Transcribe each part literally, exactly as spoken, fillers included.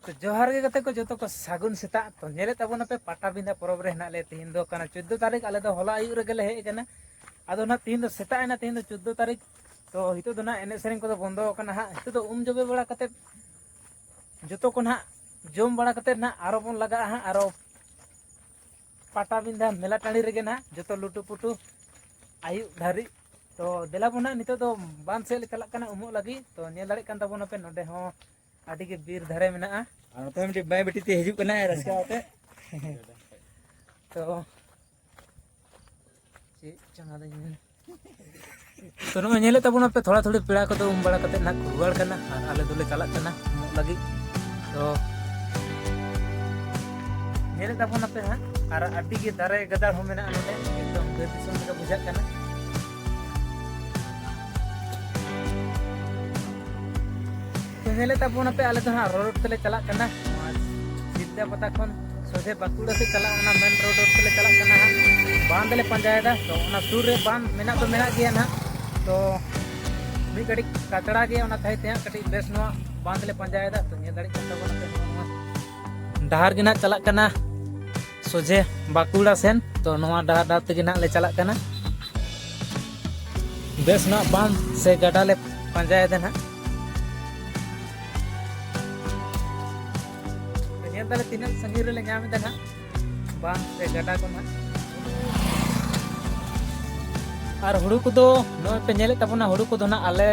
ᱛᱚ ᱡᱚᱦᱟᱨ ᱜᱮ ᱜᱟᱛᱮ ᱠᱚ, ᱡᱚᱛᱚ ᱠᱚ ᱥᱟᱹᱜᱩᱱ ᱥᱮᱛᱟᱜ᱾ ᱛᱚ ᱧᱮᱞᱮᱫ ᱛᱟᱵᱚᱱᱟᱯᱮ ᱯᱟᱴᱟᱵᱤᱸᱫᱷᱟ ᱯᱚᱨᱚᱵᱽ ᱨᱮ ᱦᱮᱱᱟᱜ ᱞᱮᱭᱟ᱾ ᱛᱮᱦᱮᱧ ᱫᱚ ᱠᱟᱱᱟ ᱪᱳᱫᱽᱫᱳ ᱛᱟᱹᱨᱤᱠᱷ, ᱟᱞᱮ ᱫᱚ ᱦᱚᱞᱟ ᱟᱹᱭᱩᱵ ᱨᱮᱜᱮ ᱞᱮ ᱦᱮᱡ ᱟᱠᱟᱱᱟ᱾ ᱟᱫᱚ ᱱᱟᱦᱟᱜ ᱛᱮᱦᱮᱧ ᱫᱚ ᱥᱮᱛᱟᱜ ᱮᱱᱟ, ᱛᱮᱦᱮᱧ ᱫᱚ ᱪᱳᱫᱽᱫᱳ ᱛᱟᱹᱨᱤᱠᱷ᱾ ᱛᱚ ᱱᱤᱛᱚᱜ ᱫᱚ ᱱᱟᱦᱟᱜ ᱮᱱᱮᱡ ᱥᱮᱨᱮᱧ ᱠᱚᱫᱚ ᱵᱚᱱᱫᱚ ᱟᱠᱟᱱᱟ ᱦᱟᱸᱜ᱾ ᱱᱤᱛᱚᱜ ᱫᱚ ᱩᱢ ᱡᱚᱵᱮ ᱵᱟᱲᱟ ᱠᱟᱛᱮᱫ ᱡᱚᱛᱚ ᱠᱚ ᱱᱟᱦᱟᱜ ᱡᱚᱢ ᱵᱟᱲᱟ ᱠᱟᱛᱮᱫ ᱱᱟᱦᱟᱜ ᱟᱨᱚ ᱵᱚᱱ ᱞᱟᱜᱟᱜᱼᱟ ᱦᱟᱸᱜ, ᱟᱨᱚ ᱯᱟᱴᱟᱵᱤᱸᱫᱷᱟ ᱢᱮᱞᱟ ᱴᱟᱺᱰᱤ ᱨᱮᱜᱮ ᱱᱟᱦᱟᱜ ᱡᱚᱛᱚ ᱞᱩᱴᱩ ᱯᱩᱴᱩ ᱟᱹᱭᱩᱵ ᱫᱷᱟᱹᱨᱤᱡ᱾ ᱛᱚ ᱫᱮᱞᱟ ᱵᱚᱱ ᱱᱟᱦᱟᱜ ᱱᱤᱛᱚᱜ ᱫᱚ ᱵᱟᱸᱫᱷ ᱥᱮᱫ ᱞᱮ ᱪᱟᱞᱟᱜ ᱠᱟᱱᱟ ᱩᱢᱩᱜ ᱞᱟᱹᱜᱤᱫ᱾ ᱛᱚ ᱧᱮᱞ ᱫᱟᱲᱮᱭᱟᱜ ᱠᱟᱱ ᱛᱟᱵᱚᱱᱟᱯᱮ, ᱱᱚᱰᱮ ᱦᱚᱸ ᱟᱹᱰᱤ ᱜᱮ ᱵᱤᱨ ᱫᱷᱟᱨᱮ ᱢᱮᱱᱟᱜᱼᱟ᱾ ᱟᱨ ᱱᱚᱛᱮ ᱢᱤᱫᱴᱤᱡ ᱵᱟᱹᱭ ᱵᱤᱴᱤ ᱛᱮ ᱦᱤᱡᱩᱜ ᱠᱟᱱᱟᱭ ᱨᱟᱹᱥᱠᱟᱹ ᱟᱛᱮ᱾ ᱛᱚ ᱪᱮᱫ ᱪᱚᱝ ᱟᱫᱚᱧ ᱢᱮᱱ᱾ ᱛᱚ ᱱᱚᱜᱼᱚᱭ ᱧᱮᱞᱮᱫ ᱛᱟᱵᱚᱱᱟᱯᱮ, ᱛᱷᱚᱲᱟ ᱛᱷᱩᱲᱤ ᱯᱮᱲᱟ ᱠᱚᱫᱚ ᱩᱢ ᱵᱟᱲᱟ ᱠᱟᱛᱮᱫ ᱱᱟᱦᱟᱜ ᱠᱚ ᱨᱩᱣᱟᱹᱲ ᱠᱟᱱᱟ ᱟᱨ ᱟᱞᱮ ᱫᱚᱞᱮ ᱪᱟᱞᱟᱜ ᱠᱟᱱᱟ ᱩᱢᱩᱜ ᱞᱟᱹᱜᱤᱫ᱾ ᱛᱚ ᱧᱮᱞᱮᱫ ᱛᱟᱵᱚᱱᱟᱯᱮ ᱦᱟᱸᱜ, ᱟᱨ ᱟᱹᱰᱤ ᱜᱮ ᱫᱟᱨᱮ ᱜᱟᱡᱟᱲ ᱦᱚᱸ ᱢᱮᱱᱟᱜᱼᱟ ᱱᱚᱰᱮ, ᱮᱠᱫᱚᱢ ᱵᱤᱨ ᱫᱤᱥᱚᱢ ᱞᱮᱠᱟ ᱵᱩᱡᱷᱟᱹᱜ ᱠᱟᱱᱟ᱾ ᱛᱚ ᱧᱮᱞᱮᱫ ᱛᱟᱵᱚᱱᱟᱯᱮ, ᱟᱞᱮ ᱫᱚ ᱦᱟᱸᱜ ᱨᱳᱰ ᱛᱮᱞᱮ ᱪᱟᱞᱟᱜ ᱠᱟᱱᱟ, ᱱᱚᱣᱟ ᱥᱤᱞᱫᱟᱹ ᱯᱟᱛᱟ ᱠᱷᱚᱱ ᱥᱚᱡᱷᱮ ᱵᱟᱸᱠᱩᱲᱟ ᱥᱮᱫ ᱪᱟᱞᱟᱜ, ᱚᱱᱟ ᱢᱮᱱ ᱨᱳᱰ, ᱨᱳᱰ ᱛᱮᱞᱮ ᱪᱟᱞᱟᱜ ᱠᱟᱱᱟ ᱦᱟᱸᱜ᱾ ᱵᱟᱸᱫᱷ ᱞᱮ ᱯᱟᱸᱡᱟᱭᱮᱫᱟ, ᱛᱚ ᱚᱱᱟ ᱥᱩᱨ ᱨᱮ ᱵᱟᱸᱫᱷ ᱢᱮᱱᱟᱜ ᱫᱚ ᱢᱮᱱᱟᱜ ᱜᱮᱭᱟ ᱱᱟᱦᱟᱜ, ᱛᱚ ᱢᱤᱫ ᱜᱷᱟᱹᱲᱤᱡ ᱠᱟᱪᱲᱟ ᱜᱮᱭᱟ, ᱚᱱᱟ ᱠᱷᱟᱹᱛᱤᱨ ᱛᱮ ᱦᱟᱸᱜ ᱠᱟᱹᱴᱤᱡ ᱵᱮᱥ ᱱᱚᱣᱟ ᱵᱟᱸᱫᱷ ᱞᱮ ᱯᱟᱸᱡᱟᱭᱮᱫᱟ᱾ ᱛᱚ ᱧᱮᱞ ᱫᱟᱲᱮᱭᱟᱜ ᱠᱟᱱ ᱛᱟᱵᱚᱱᱟᱯᱮ, ᱱᱚᱣᱟ ᱰᱟᱦᱟᱨ ᱜᱮ ᱱᱟᱦᱟᱜ ᱪᱟᱞᱟᱜ ᱠᱟᱱᱟ ᱥᱚᱡᱷᱮ ᱵᱟᱸᱠᱩᱲᱟ ᱥᱮᱱ᱾ ᱛᱚ ᱱᱚᱣᱟ ᱰᱟᱦᱟᱨ, ᱰᱟᱦᱟᱨ ᱛᱮᱜᱮ ᱱᱟᱦᱟᱜ ᱞᱮ ᱪᱟᱞᱟᱜ ᱠᱟᱱᱟ᱾ ᱵᱮᱥ ᱱᱟᱦᱟᱜ ᱵᱟᱸᱫᱷ ᱥᱮ ᱜᱟᱰᱟ ᱞᱮ ᱯᱟᱸᱡᱟᱭᱮᱫᱟ ᱱᱟᱦᱟᱜ᱾ ᱧᱮᱞ ᱫᱟᱞᱮ ᱛᱤᱱᱟᱹᱜ ᱥᱟᱺᱜᱤᱧ ᱨᱮᱞᱮ ᱧᱟᱢ ᱮᱫᱟ ᱱᱟᱦᱟᱜ ᱵᱟᱸᱫᱷ ᱥᱮ ᱜᱟᱰᱟ ᱠᱚ ᱱᱟᱦᱟᱜ᱾ ᱟᱨ ᱦᱩᱲᱩ ᱠᱚᱫᱚ ᱱᱚᱜᱼᱚᱭ ᱯᱮ ᱧᱮᱞᱮᱫ ᱛᱟᱵᱚᱱᱟ, ᱦᱩᱲᱩ ᱠᱚᱫᱚ ᱱᱟᱦᱟᱜ ᱟᱞᱮ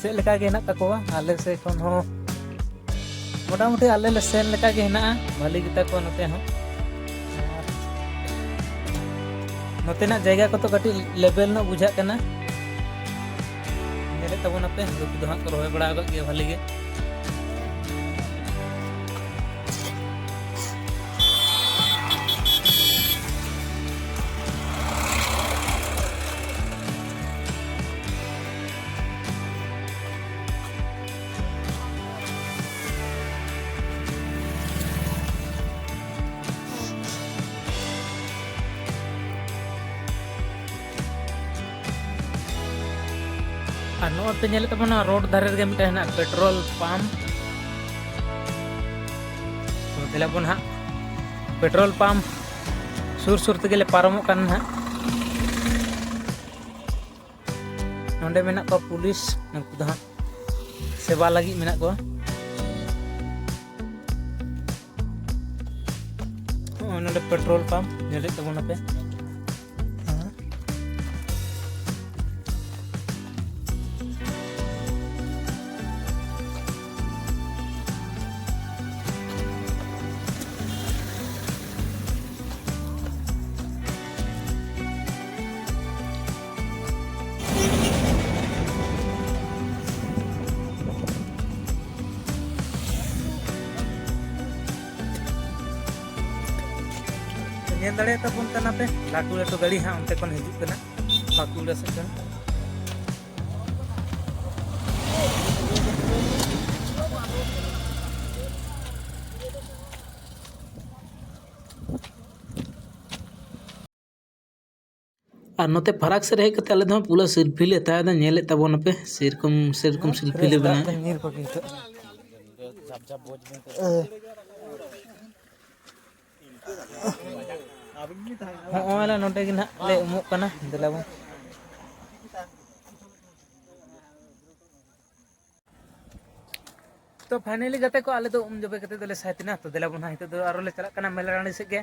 ᱥᱮᱫ ᱞᱮᱠᱟ ᱜᱮ ᱦᱮᱱᱟᱜ ᱛᱟᱠᱚᱣᱟ, ᱟᱞᱮ ᱥᱮᱫ ᱠᱷᱚᱱ ᱦᱚᱸ ᱢᱚᱴᱟᱢᱩᱴᱤ ᱟᱞᱮ ᱞᱮ ᱥᱮᱱ ᱞᱮᱠᱟ ᱜᱮ ᱦᱮᱱᱟᱜᱼᱟ, ᱵᱷᱟᱹᱞᱤ ᱜᱮᱛᱟ ᱠᱚᱣᱟ ᱱᱚᱛᱮ ᱦᱚᱸ᱾ ᱟᱨ ᱱᱚᱛᱮᱱᱟᱜ ᱡᱟᱭᱜᱟ ᱠᱚᱫᱚ ᱠᱟᱹᱴᱤᱡ ᱞᱮᱵᱮᱞ ᱧᱚᱜ ᱵᱩᱡᱷᱟᱹᱜ ᱠᱟᱱᱟ᱾ ᱧᱮᱞᱮᱫ ᱛᱟᱵᱚᱱᱟᱯᱮ, ᱦᱩᱲᱩ ᱠᱚᱫᱚ ᱦᱟᱸᱜ ᱠᱚ ᱨᱚᱦᱚᱭ ᱵᱟᱲᱟ ᱟᱠᱟᱫ ᱜᱮᱭᱟ ᱵᱷᱟᱹᱞᱤ ᱜᱮ᱾ ᱟᱨ ᱱᱚᱜᱼᱚᱭ ᱯᱮ ᱧᱮᱞᱮᱫ ᱛᱟᱵᱚᱱᱟ, ᱨᱳᱰ ᱫᱷᱟᱨᱮ ᱨᱮᱜᱮ ᱢᱤᱫᱴᱮᱱ ᱦᱮᱱᱟᱜᱼᱟ ᱯᱮᱴᱨᱳᱞ ᱯᱟᱢᱯ᱾ ᱛᱚ ᱫᱮᱞᱟ ᱵᱚᱱ ᱦᱟᱸᱜ ᱯᱮᱴᱨᱳᱞ ᱯᱟᱢᱯ ᱥᱩᱨ ᱥᱩᱨ ᱛᱮᱜᱮ ᱞᱮ ᱯᱟᱨᱚᱢᱚᱜ ᱠᱟᱱᱟ ᱦᱟᱸᱜ᱾ ᱱᱚᱸᱰᱮ ᱢᱮᱱᱟᱜ ᱠᱚᱣᱟ ᱯᱩᱞᱤᱥ, ᱱᱩᱠᱩ ᱫᱚ ᱦᱟᱸᱜ ᱥᱮᱵᱟ ᱞᱟᱹᱜᱤᱫ ᱢᱮᱱᱟᱜ ᱠᱚᱣᱟ᱾ ᱱᱚᱜᱼᱚᱭ ᱱᱚᱸᱰᱮ ᱯᱮᱴᱨᱳᱞ ᱯᱟᱢᱯ ᱧᱮᱞᱮᱫ ᱛᱟᱵᱚᱱᱟᱯᱮ᱾ ᱧᱮᱞ ᱫᱟᱲᱮᱭᱟᱜ ᱛᱟᱵᱚᱱ ᱠᱟᱱᱟ ᱯᱮ, ᱞᱟᱹᱴᱩ ᱞᱟᱹᱴᱩ ᱜᱟᱹᱰᱤ ᱦᱟᱸᱜ ᱚᱱᱛᱮ ᱠᱷᱚᱱ ᱦᱤᱡᱩᱜ ᱠᱟᱱᱟ ᱵᱟᱸᱠᱩᱲᱟ ᱥᱮᱫ ᱠᱷᱚᱱ᱾ ᱟᱨ ᱱᱚᱛᱮ ᱯᱷᱟᱨᱟᱠ ᱥᱮᱫ ᱨᱮ ᱦᱮᱡ ᱠᱟᱛᱮ ᱟᱞᱮ ᱫᱚ ᱦᱟᱸᱜ ᱯᱩᱨᱟᱹ ᱥᱮᱞᱯᱷᱤ ᱞᱮ ᱦᱟᱛᱟᱣ ᱮᱫᱟ, ᱧᱮᱞᱮᱫ ᱛᱟᱵᱚᱱᱟᱯᱮ, ᱥᱮᱨᱚᱠᱚᱢ ᱥᱮᱨᱚᱠᱚᱢ ᱥᱮᱞᱯᱷᱤ ᱞᱮ ᱵᱮᱱᱟᱣ ᱮᱫᱟ᱾ ᱧᱤᱨ ᱠᱚ ᱠᱤᱱᱛᱩ᱾ ᱦᱚᱸᱜᱼᱚᱭ ᱞᱮ ᱱᱚᱸᱰᱮ ᱜᱮ ᱱᱟᱦᱟᱜ ᱞᱮ ᱩᱢᱩᱜ ᱠᱟᱱᱟ, ᱫᱮᱞᱟ ᱵᱚᱱ᱾ ᱛᱚ finally ᱜᱟᱛᱮ ᱠᱚ, ᱟᱞᱮ ᱫᱚ ᱩᱢ ᱡᱚᱵᱮ ᱠᱟᱛᱮ ᱫᱚᱞᱮ ᱥᱟᱹᱛ ᱮᱱᱟ᱾ ᱛᱚ ᱫᱮᱞᱟ ᱵᱚᱱ ᱦᱟᱸᱜ, ᱱᱤᱛᱚᱜ ᱫᱚ ᱟᱨᱚ ᱞᱮ ᱪᱟᱞᱟᱜ ᱠᱟᱱᱟ ᱢᱮᱞᱟ ᱴᱟᱺᱰᱤ ᱥᱮᱫ ᱜᱮ᱾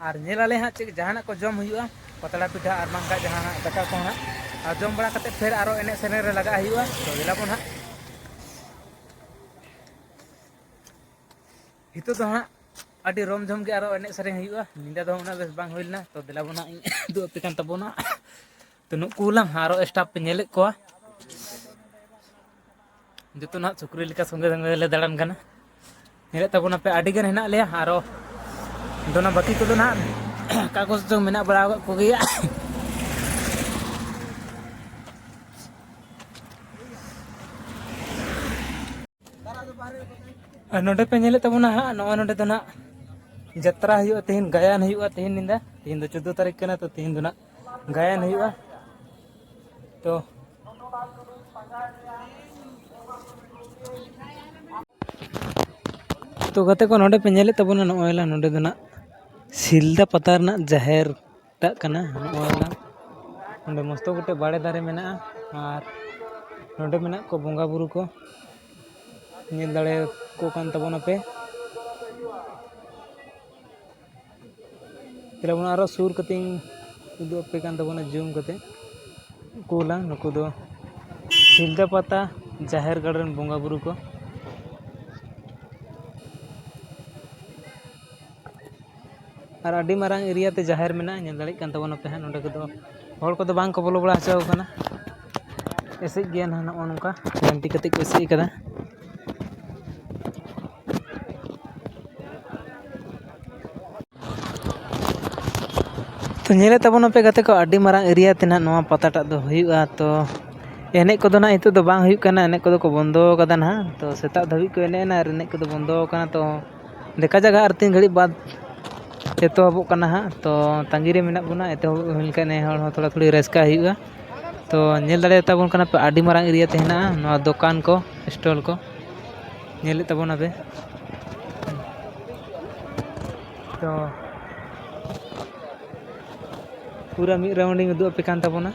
ᱟᱨ ᱧᱮᱞ ᱟᱞᱮ ᱦᱟᱸᱜ ᱪᱮᱫ ᱡᱟᱦᱟᱱᱟᱜ ᱠᱚ ᱡᱚᱢ ᱦᱩᱭᱩᱜᱼᱟ, ᱯᱟᱛᱲᱟ ᱯᱤᱴᱷᱟᱹ ᱟᱨ ᱵᱟᱝᱠᱷᱟᱱ ᱡᱟᱦᱟᱱᱟᱜ ᱫᱟᱠᱟ ᱠᱚ ᱦᱟᱸᱜ᱾ ᱟᱨ ᱡᱚᱢ ᱵᱟᱲᱟ ᱠᱟᱛᱮ ᱯᱷᱮᱨ ᱟᱨᱚ ᱮᱱᱮᱡ ᱥᱮᱨᱮᱧ ᱨᱮ ᱞᱟᱜᱟᱜ ᱦᱩᱭᱩᱜᱼᱟ᱾ ᱛᱚ ᱫᱮᱞᱟ ᱵᱚᱱ ᱦᱟᱸᱜ᱾ ᱱᱤᱛᱚᱜ ᱫᱚ ᱦᱟᱸᱜ ᱟᱹᱰᱤ ᱨᱚᱢ ᱡᱷᱚᱢ ᱜᱮ ᱟᱨᱚ ᱮᱱᱮᱡ ᱥᱮᱨᱮᱧ ᱦᱩᱭᱩᱜᱼᱟ᱾ ᱧᱤᱫᱟᱹ ᱫᱚ ᱩᱱᱟᱹᱜ ᱵᱮᱥ ᱵᱟᱝ ᱦᱩᱭ ᱞᱮᱱᱟ᱾ ᱛᱚ ᱫᱮᱞᱟ ᱵᱚᱱ ᱦᱟᱸᱜ, ᱤᱧ ᱩᱫᱩᱜ ᱟᱯᱮ ᱠᱟᱱ ᱛᱟᱵᱚᱱᱟ᱾ ᱛᱚ ᱱᱩᱠᱩ ᱦᱚᱞᱟᱝ ᱟᱨᱚ staff ᱯᱮ ᱧᱮᱞᱮᱫ ᱠᱚᱣᱟ᱾ ᱡᱚᱛᱚ ᱱᱟᱦᱟᱜ ᱥᱩᱠᱨᱤ ᱞᱮᱠᱟ ᱥᱚᱸᱜᱮ ᱥᱚᱸᱜᱮ ᱞᱮ ᱫᱟᱬᱟᱱ ᱠᱟᱱᱟ᱾ ᱧᱮᱞᱮᱫ ᱛᱟᱵᱚᱱᱟᱯᱮ, ᱟᱹᱰᱤ ᱜᱟᱱ ᱦᱮᱱᱟᱜ ᱞᱮᱭᱟ᱾ ᱟᱨᱚ ᱫᱚ ᱚᱱᱟ ᱵᱟᱹᱠᱤ ᱠᱚᱫᱚ ᱱᱟᱦᱟᱜ ᱚᱠᱟ ᱠᱚᱪᱚᱝ ᱢᱮᱱᱟᱜ ᱵᱟᱲᱟ ᱟᱠᱟᱫ ᱠᱚᱜᱮᱭᱟ᱾ ᱟᱨ ᱱᱚᱰᱮ ᱯᱮ ᱧᱮᱞᱮᱫ ᱛᱟᱵᱚᱱᱟ ᱦᱟᱸᱜ, ᱱᱚᱜᱼᱚᱭ ᱱᱚᱰᱮ ᱫᱚ ᱱᱟᱜ ᱡᱟᱛᱨᱟ ᱦᱩᱭᱩᱜᱼᱟ, ᱛᱮᱦᱮᱧ ᱜᱟᱭᱟᱱ ᱦᱩᱭᱩᱜᱼᱟ, ᱛᱮᱦᱮᱧ ᱧᱤᱫᱟᱹ, ᱛᱮᱦᱮᱧ ᱫᱚ ᱪᱳᱫᱽᱫᱳ ᱛᱟᱹᱨᱤᱠᱷ ᱠᱟᱱᱟ, ᱛᱚ ᱛᱮᱦᱮᱧ ᱫᱚ ᱱᱟᱜ ᱜᱟᱭᱟᱱ ᱦᱩᱭᱩᱜᱼᱟ᱾ ᱛᱚ ᱛᱚ ᱜᱟᱛᱮ ᱠᱚ, ᱱᱚᱰᱮ ᱯᱮ ᱧᱮᱞᱮᱫ ᱛᱟᱵᱚᱱᱟ, ᱱᱚᱜᱼᱚᱭ ᱞᱟᱝ ᱱᱚᱰᱮ ᱫᱚ ᱱᱟᱜ ᱥᱤᱞᱫᱟᱹ ᱯᱟᱛᱟ ᱨᱮᱱᱟᱜ ᱡᱟᱦᱮᱨ ᱴᱟᱜ ᱠᱟᱱᱟ᱾ ᱱᱚᱜᱼᱚᱭ ᱞᱟᱝ ᱱᱚᱰᱮ ᱢᱚᱥᱛᱚ ᱜᱚᱴᱮᱡ ᱵᱟᱲᱮ ᱫᱟᱨᱮ ᱢᱮᱱᱟᱜᱼᱟ᱾ ᱟᱨ ᱱᱚᱰᱮ ᱢᱮᱱᱟᱜ ᱠᱚ ᱵᱚᱸᱜᱟ ᱵᱩᱨᱩ ᱠᱚ, ᱧᱮᱞ ᱫᱟᱲᱮᱭᱟᱠᱚ ᱠᱟᱱ ᱛᱟᱵᱚᱱᱟᱯᱮ᱾ ᱛᱟᱦᱞᱮ ᱵᱚᱱ ᱟᱨᱚ ᱥᱩᱨ ᱠᱟᱛᱮᱧ ᱩᱫᱩᱜ ᱟᱯᱮ ᱠᱟᱱ ᱛᱟᱵᱚᱱᱟ, ᱡᱩᱢ ᱠᱟᱛᱮ᱾ ᱩᱱᱠᱩ ᱞᱟᱝ, ᱱᱩᱠᱩ ᱫᱚ ᱥᱤᱞᱫᱟᱹ ᱯᱟᱛᱟ ᱡᱟᱦᱮᱨ ᱜᱟᱲ ᱨᱮᱱ ᱵᱚᱸᱜᱟ ᱵᱩᱨᱩ ᱠᱚ᱾ ᱟᱨ ᱟᱹᱰᱤ ᱢᱟᱨᱟᱝ ᱮᱨᱤᱭᱟ ᱛᱮ ᱡᱟᱦᱮᱨ ᱢᱮᱱᱟᱜᱼᱟ, ᱧᱮᱞ ᱫᱟᱲᱮᱭᱟᱜ ᱠᱟᱱ ᱛᱟᱵᱚᱱᱟᱯᱮ ᱦᱟᱸᱜ᱾ ᱱᱚᱸᱰᱮ ᱠᱚᱫᱚ ᱦᱚᱲ ᱠᱚᱫᱚ ᱵᱟᱝ ᱠᱚ ᱵᱚᱞᱚ ᱵᱟᱲᱟ ᱦᱚᱪᱚ ᱟᱠᱚ ᱠᱟᱱᱟ, ᱮᱥᱮᱫ ᱜᱮᱭᱟ ᱱᱟᱦᱟᱜ, ᱱᱚᱜᱼᱚ ᱱᱚᱝᱠᱟ ᱡᱷᱟᱹᱱᱴᱤ ᱠᱟᱛᱮ ᱠᱚ ᱮᱥᱮᱫ ᱟᱠᱟᱫᱟ᱾ ᱛᱚ ᱧᱮᱞᱮᱫ ᱛᱟᱵᱚᱱᱟᱯᱮ ᱜᱟᱛᱮ ᱠᱚ, ᱟᱹᱰᱤ ᱢᱟᱨᱟᱝ ᱮᱨᱤᱭᱟ ᱛᱮ ᱱᱟᱦᱟᱜ ᱱᱚᱣᱟ ᱯᱟᱛᱟᱴᱟᱜ ᱫᱚ ᱦᱩᱭᱩᱜᱼᱟ᱾ ᱛᱚ ᱮᱱᱮᱡ ᱠᱚᱫᱚ ᱱᱟᱦᱟᱜ ᱱᱤᱛᱚᱜ ᱫᱚ ᱵᱟᱝ ᱦᱩᱭᱩᱜ ᱠᱟᱱᱟ, ᱮᱱᱮᱡ ᱠᱚᱫᱚ ᱠᱚ ᱵᱚᱱᱫᱚ ᱟᱠᱟᱫᱟ ᱱᱟᱦᱟᱜ᱾ ᱛᱚ ᱥᱮᱛᱟᱜ ᱫᱷᱟᱹᱵᱤᱡ ᱠᱚ ᱮᱱᱮᱡ ᱮᱱᱟ ᱟᱨ ᱮᱱᱮᱡ ᱠᱚᱫᱚ ᱵᱚᱱᱫᱚ ᱟᱠᱟᱱᱟ᱾ ᱛᱚ ᱫᱮᱠᱷᱟ ᱡᱟᱠ ᱟᱨ ᱛᱤᱱ ᱜᱷᱟᱹᱲᱤᱡ ᱵᱟᱫᱽ ᱮᱛᱚᱦᱚᱵᱚᱜ ᱠᱟᱱᱟ ᱦᱟᱸᱜ᱾ ᱛᱚ ᱛᱟᱺᱜᱤ ᱨᱮ ᱢᱮᱱᱟᱜ ᱵᱚᱱᱟ, ᱮᱛᱚᱦᱚᱵ ᱦᱩᱭ ᱞᱮᱱᱠᱷᱟᱱ ᱱᱮ ᱦᱚᱲ ᱦᱚᱸ ᱛᱷᱚᱲᱟ ᱛᱷᱩᱲᱤ ᱨᱟᱹᱥᱠᱟᱹ ᱦᱩᱭᱩᱜᱼᱟ᱾ ᱛᱚ ᱧᱮᱞ ᱫᱟᱲᱮᱭᱟᱛᱟ ᱵᱚᱱ ᱠᱟᱱᱟ ᱯᱮ, ᱟᱹᱰᱤ ᱢᱟᱨᱟᱝ ᱮᱨᱤᱭᱟ ᱛᱮ ᱦᱮᱱᱟᱜᱼᱟ ᱱᱚᱣᱟ ᱫᱚᱠᱟᱱ ᱠᱚ, ᱥᱴᱚᱞ ᱠᱚ ᱧᱮᱞᱮᱫ ᱛᱟᱵᱚᱱᱟ ᱯᱮ᱾ ᱛᱚ ᱯᱩᱨᱟᱹ ᱢᱤᱫ ᱨᱟᱣᱩᱱᱰ ᱤᱧ ᱩᱫᱩᱜ ᱟᱯᱮ ᱠᱟᱱ ᱛᱟᱵᱚᱱᱟ᱾